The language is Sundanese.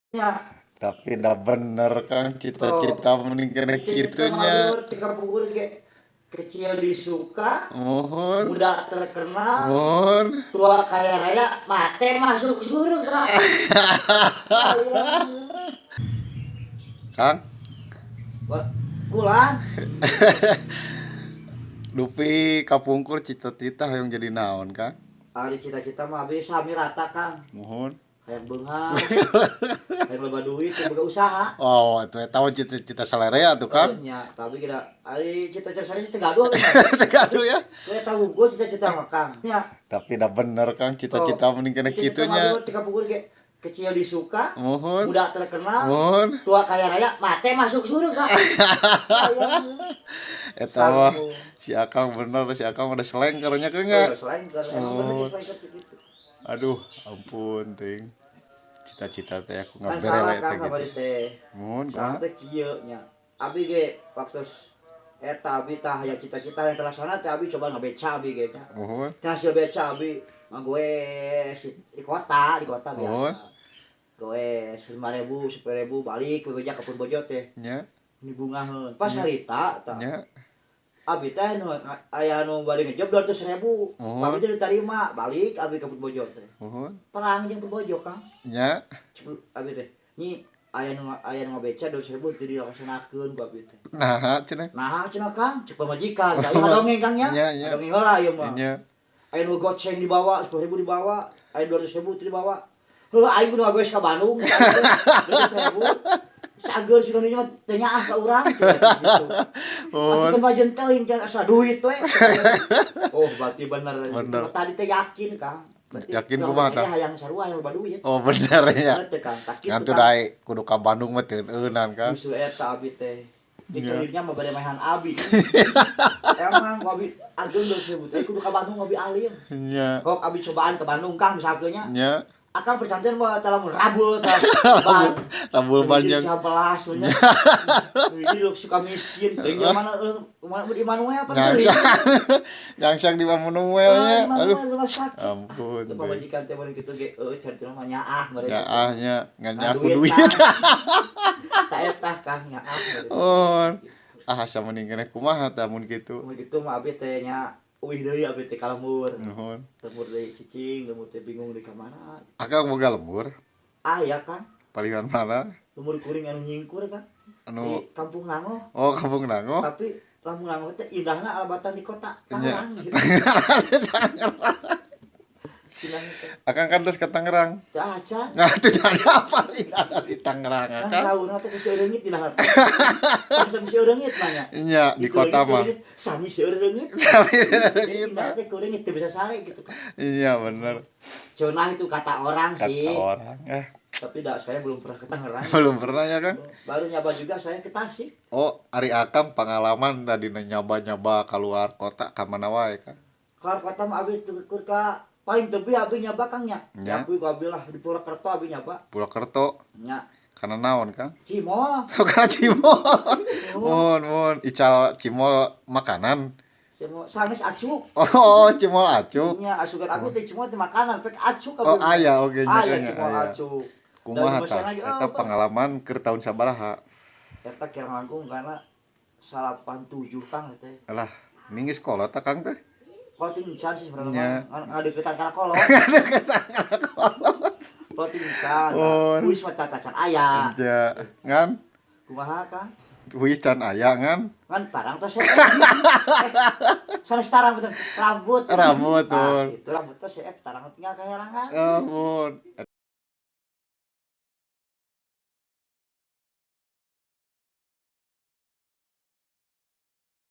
Ya. Tapi dah bener, Kang, cita-cita mending kena Cita-cita kitunya. mah tika pungkur ge kecil disuka, Mohon. Muda terkenal, Mohon. Tua kaya raya, mate masuk surga. Kang, Wah, kulan. Dupi kapungkur cita-cita hayang jadi naon, Kang? Ari cita-cita mah abi sami rata, Kang. Mohon. Hayang beunghar, hayang loba duit, boga usaha. Oh, itu eta mah cita-cita salarea tuh, Kang. Nya, tapi kira ari cita-cita saya teu gaduh. Teu gaduh ya. Kowe tahu gua cita-cita mah, Kang. Nya, Tapi dah bener, Kang, cita-cita mending kena cita-cita mah kitunya. abi tika pungkur ge kecil disuka, Mohon. Muda terkenal, Mohon. Tua kaya raya, mate masuk surga. Eta mah si Akang bener, si Akang udah selengkernya kan enggak? Oh, selengker, emang bener Oh. selengker gitu. Aduh, ampun, ting. Cita-cita teh aku Kan ngaberele salah teh Kang gitu. Kamari teh. Mohon, Salah kumaha? Teh kieu nya. Abi ge waktu eta abi tah hayang cita-cita yang terlaksana teh abi coba ngabeca abi ge nya. Mohon. Teh hasil beca abi ngagoes di kota Mohon. biasa. Goes 5.000, 10.000 balik bebeja ke Purbojo teh. Nya, Ini bungaheun. Pas harita tah. Nya. Abi teh nu aya nu bari ngejob 200.000. Mohon. Abi teh diterima, balik abi ke Purbojo teh. Mohon. Perang jeung Purbojo, Kang. Nya. Cek abi teh. Nyi aya nu ngabeca 200.000 teu dilaksanakeun ku abi teh. Nah, cenah. Nah, cenah Kang, cek pamajikan, da ieu dongeng, Kang, nya. Nya, nya. Dongeng heula ieu mah. Nya. Aya nu goceng dibawa, 10.000 dibawa, aya 200.000 teu dibawa. Heuh, aing kudu ngagoes ka Bandung, 200.000. Sageur si mah teu nyaah ka urang gitu. Mohon. Atuh kan majen teuing can asa duit we. Oh, berarti bener. Bener. Tadi teh yakin, Kang. Berarti Yakin urang kumaha teh tah? Hayang sarua hayang loba duit. Oh, bener ya. Bener teh, Kang. Tak kitu, Ngan tuh Kang. dae kudu ka Bandung mah teu eunan, Kang. Justru eta abi teh. Di Nya. karirnya mah bade maehan abi. Emang ku abi ageng 200.000 teh kudu ka Bandung abi alim. Nya. Kok abi cobaan ke Bandung, Kang, misalnya nya. Nya. Akang percantian mah lamun rabul tah. Ban. Rabul ban jeung Cihampelas nya. Jadi lu suka miskin. Teuing mana mana di Immanuel apa teuing. Nyangsang di Immanuel nya. Aduh. Immanuel rumah sakit. Ampun. Teu pamajikan teh mun kitu ge eueuh cari mah nyaah mereka. Nyaah nya, ngan Nah, nyaku duit. Tak eta, Kang, nyaah mereka. Oh. Ah, asa mending keneh kumaha tah mun kitu. Mun kitu mah abi teh nya uih deui abi teh ka lembur. Nuhun. Lembur deui cicing, lembur teh bingung di ka mana. Akang boga lembur? Aya, Kang. Palihan mana? Lembur kuring anu nyingkur, Kang. Anu Di Kampung Nango. Oh, Kampung Nango. Tapi lamun Nango teh indahna alabatan di kota Nya. Tangerang gitu. Indahna teh. Akang kan terus ke Tangerang. Teu acan. Nah, itu ada apa indahna di Tangerang, Kan Akang? saurna teh seueur reungit indahna teh. Kan sami seueur reungit mah nya. Nya, di kota mah. Sami seueur reungit. Sami Jadi indahna teh kuring teu bisa sare gitu kan. Iya, bener. Cenah itu kata orang Kata sih. orang eh Tapi dah saya belum pernah ke Tangerang. Belum pernah ya, Kang? Baru nyaba juga saya ke Tasik. Oh, ari Akang pengalaman tadi nyoba-nyoba keluar kota ka mana wae, Kang? Keluar kota mah abi tukur ka paling tebi abi nyaba, Kang, nya. Nya. Abi ku abi lah di Purwokerto abi nyaba. Purwokerto. Nya. Karena naon, Kang? Cimol. Oh, karena cimol. Cimol. Mohon, mohon. Ical cimol makanan. Cimol sanes acuk. Oh, cimol acuk. Nya asukan abi teh cimol teh makanan pek acuk abi. Oh, aya oge nya Aya nya, cimol aya. acuk. Kumaha Dan tah? lagi, Eta oh, pengalaman keur tahun sabaraha? Eta kira langkung karena 87, Kang, teh. Alah, ninggi sekolah tah, Kang, teh? Kalau tinggal sih sebenarnya Nya. mah ngadeukeutan kana kolot. Kalau tinggal. Oh. Wis mah cacacan aya. Ja, ngan Kumaha, Kang? Wis can aya ngan Ngan tarang teh eh, sanes tarang betul. Rambut. Rambut, Nah, betul. itu rambut teh seep tarang tinggal kaherangan. Oh, mun.